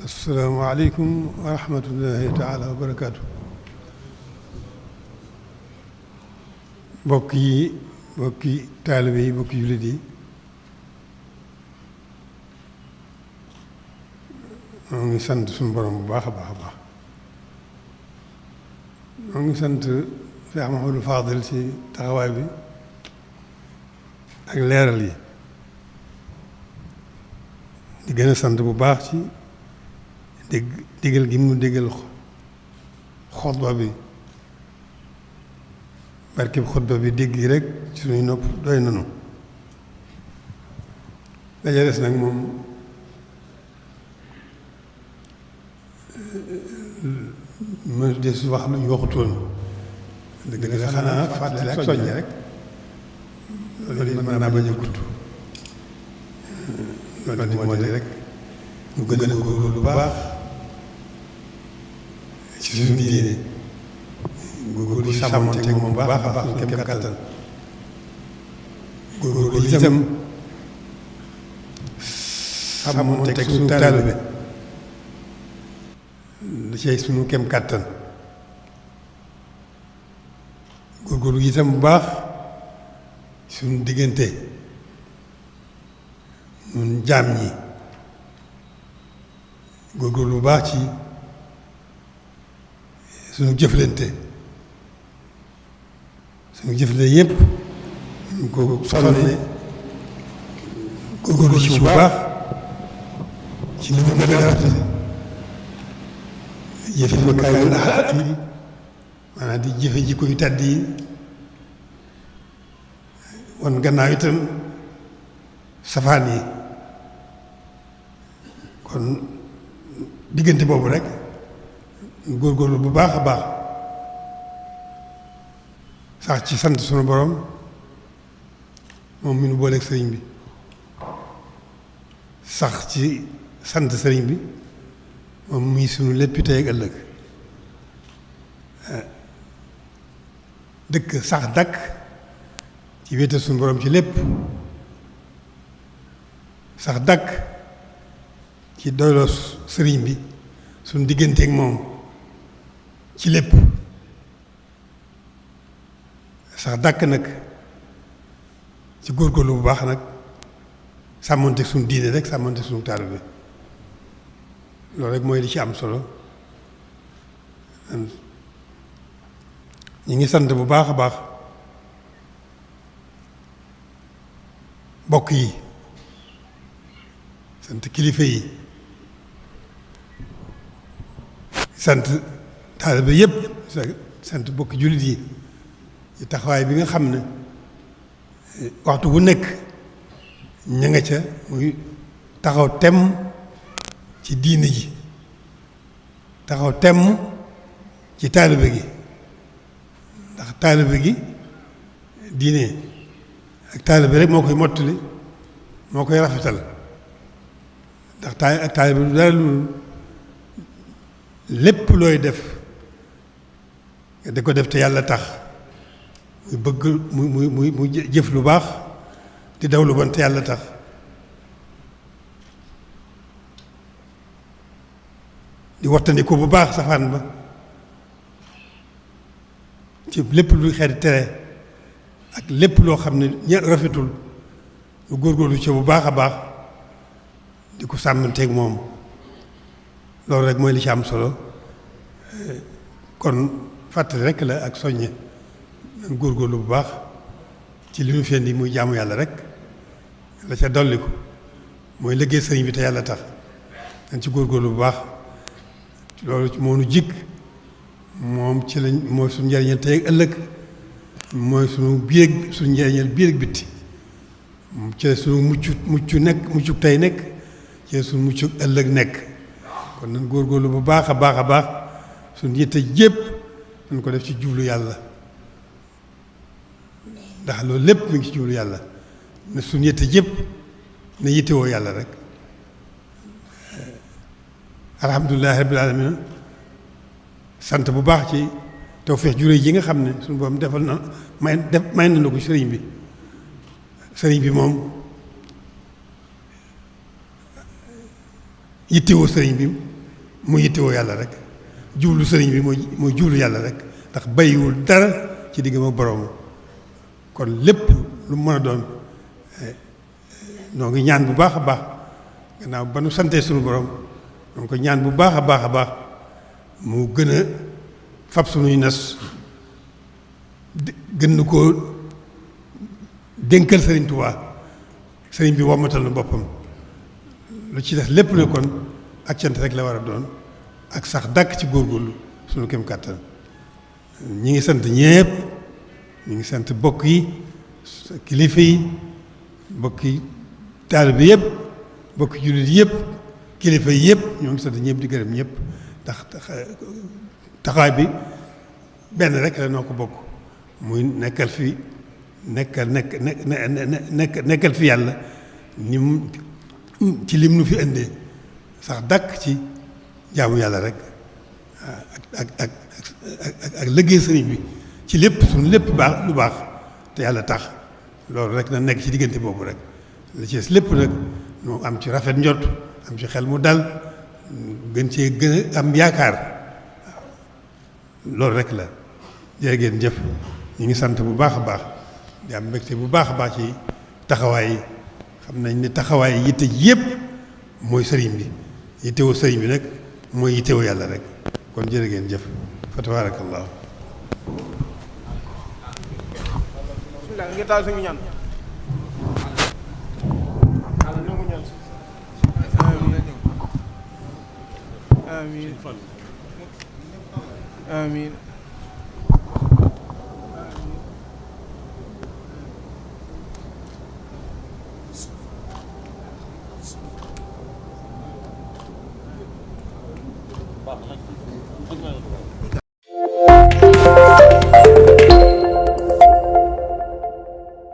asalaamaaleykum wa rahmatullahi taala wa barakaatu. mbokki taalibe yi mbokki jullit yi ñoo ngi sant suñu borom bu baax a baax a baax. ñoo ngi sant Cheikh Mouhamadou Fadil ci taxawaay bi ak leeral yi di gën a sant bu baax ci digal gi mu digal xutba bi. barkeb xutba bi dégg gi rek suñuy nopp doy nanu daja des nag moom ma des wax lu ñu waxutoon dëgg la xanaa fàttali ak soññe rek loolu it mën naa bañ a gudd loolu moo di rek ñu gën a góorgóorlu bu baax ci suñu diine góorgóorlu sàmmanteeg moom bu baax a baax suñu kem kàttan góorgóorlu itam sàmmanteeg suñu taalibe da cay suñu kem kàttan góorgóorlu itam bu baax suñu diggante ñun jaam ñi góorgóorlu bu baax ci suñu jëflante suñu jëflante yépp ñu ko sonne góorgóorlu ci bu baax ci ni mu gën a rafet jëfe makaarimul axlaaq yi maanaam di jëfe jikko yu tàdd yi wan gannaaw itam safaan yi kon diggante boobu rek góorgóorlu bu baax a baax sax ci sant sunu borom moom mi nu booleeg sëriñ bi sax ci sant sëriñ bi moom muy sunu léppi tey ak ëllëg dëkk sax dakk ci wéetal sunu borom ci lépp sax dakk ci doyloo sëriñ bi sunu digganteeg moom ci lépp sax dàkk nag ci góorgóorlu bu baax nag sàmmonteeg suñu diine rek sàmmonteeg suñu taalibe bi loolu rek mooy li ci am solo ñu ngi sant bu baax a baax bokk yi sant kilifa yi sant taalibe yépp sant bokki jullit yi ci taxawaay bi nga xam ne waxtu bu nekk ña nga ca muy taxaw temm ci diine ji taxaw temm ci taalibe gi ndax taalibe gi diine ak taalibe rek moo koy mottali moo koy rafetal ndax taalibe du dara lu lépp looy def nga di ko def te yàlla tax muy bëgg muy jëf lu baax di daw lu bon te yàlla tax di wattandiku bu baax safaan ba ci lépp luy xeeti tere ak lépp loo xam ne rafetul lu góorgóorlu ci bu baax a baax di ko sàmmanteeg moom loolu rek mooy li ci am solo kon fàttali rek la ak soññe nan góorgóorlu bu baax ci li ñu fi indi muy jaamu yàlla rek la ca dolliku mooy liggéey sëriñ bi te yàlla tax dañ ci góorgóorlu bu baax loolu moo nu jikk moom ci lañ mooy suñu njëriñal tey ak ëllëg mooy suñu biir suñu njëriñal biir ak bitti ci la suñu muccu tey nekk ci la suñu muccu ëllëg nekk kon nan góorgóorlu bu baax a baax a baax suñu yitte jépp nañ ko def ci jublu yàlla ndax loolu lépp mi ngi ci jublu yàlla ne suñu yitte jépp ne yittewoo yàlla rek alhamdulilahi rabbil alamin sant bu baax ci tawfeex juré yi nga xam ne suñu borom defal na may nañu ko sëriñ bi sëriñ bi moom yittewoo sëriñ bi mu yittewoo yàlla rek, jublu sëriñ bi mooy jublu yàlla rek, ndax bàyyiwul dara ci diggam ak boroom. kon lépp lu mën a doon noo ngi ñaan bu baax a baax gannaaw ba nu santee sunu borom noo ngi ko ñaan bu baax a baax a baax mu gën a fab sunuy nas gën na koo dénkal sëriñ Tuubaa, sëriñ bi wommatal na boppam. lu ci def lépp ne kon ak cant rek la war a doon ak sax dàkk ci góorgóorlu sunu kem kàttan. ñi ngi sant ñépp, ñi ngi sant bokk yi, kilifa yi, bokki taalibe yëpp, bokki jullit yëpp, kilifa yi yëpp ñoo ngi sant ñëpp di gërëm ñëpp, ndax taxawaay bi benn rek la noo ko bokk, muy nekkal fi nekkal fi yàlla ni mu ci lim nu fi indee, sax dàkk ci jaamu yàlla rek ak liggéey sëriñ bi ci lépp suñu lépp baax lu baax te yàlla tax. loolu rek na nekk ci diggante boobu rek li ci des lépp nag ñu am ci rafet njot, am ci xel mu dal, gën cee gën a am yaakaar. loolu rek la. jërë ngeen jëf, ñu ngi sant bu baax a baax di am mbégte bu baax a baax ci taxawaay yi. xam nañ ne taxawaay yitte ji yëpp mooy sëriñ bi, yittewoo sëriñ bi nag mooy yittewoo yàlla rek. kon jërë ngeen jëf fa tabarakallahu. ngir taal suñu ñaan amiin amiin amiin